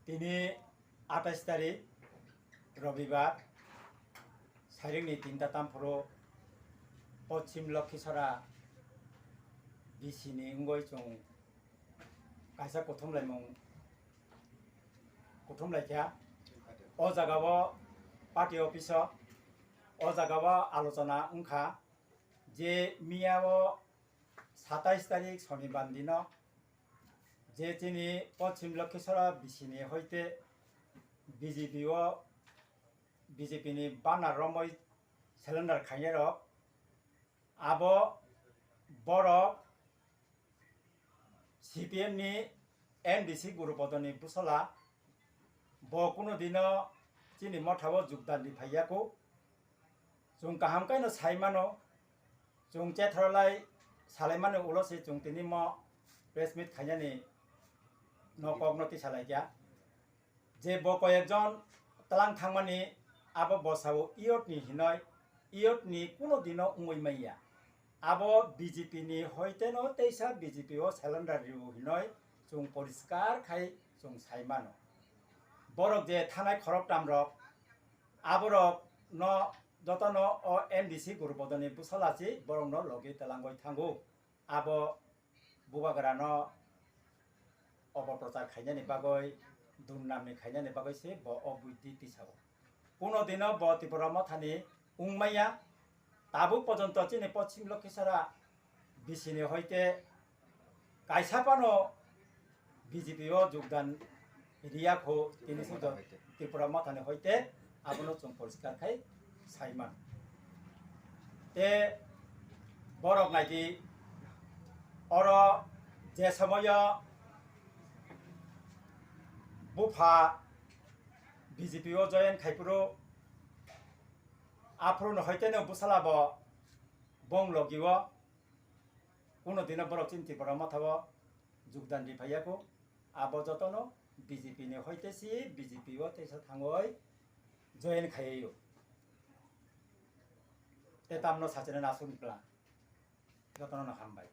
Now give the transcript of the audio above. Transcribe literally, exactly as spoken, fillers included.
Tini atais tarik Robibar, sairingni tinta tamphuru Pochim Lokhisora B C ni wngwi chwng kaisa kuthumlaimung kuthumlaikha. O jagao party office o, o jagao alochona wngkha je miyao satais tarik Sonibar dino je chini Pochim Lokhisora B C ni hoite B J P o, B J P ni banner romwi surrender khainai rok, abo borok C P M ni M D C Guru Bodoni bwsala, bo kuno dino chini mothao jugdan ri phaiyaku. Chwng kaham khe no sai mano, chwng chethrolai salai mani ulo se chwng tini mo press meet khainani no kok no tisalaikha. Je bo koyekjon tlang thangmani abo bosao iyot ni hinoi, iyot ni kuno dino wngwi manya. Abo B J P ni hoite no teisa B J P o surrender riu hinoi chwng poriskar khai chwng sai mano. Borok je thanai khoroktam rok, aborok no jotono o M D C Guru Bodoni bwsala si borok no logi telangoi thango. Abo bubagrano opoprochar khainani bagwi, durnamni khainani bagwi se bo o buidhi tisao. Kuno dino bo Tripura mothani wngmaya, tabuk pojonto chini Pochim Lokhisora B C ni hoite kaisa phano B J P o jugdan riya kho, tini se Tripura mothani hoite abono chwng poriskar khai sai man. Te borok naidi oro je somoyo bupha B J P o join khai phuru, aphuru no hoite no bwsala bo bong logi o kuno dino borok chini Tripura mothao jugdan ri phaiya kho. Abo jotono B J P ni hoite si B J P o teisa thangoi join khaiyo. Te tamno sachina nasuk ni plan. Jotono no hambai.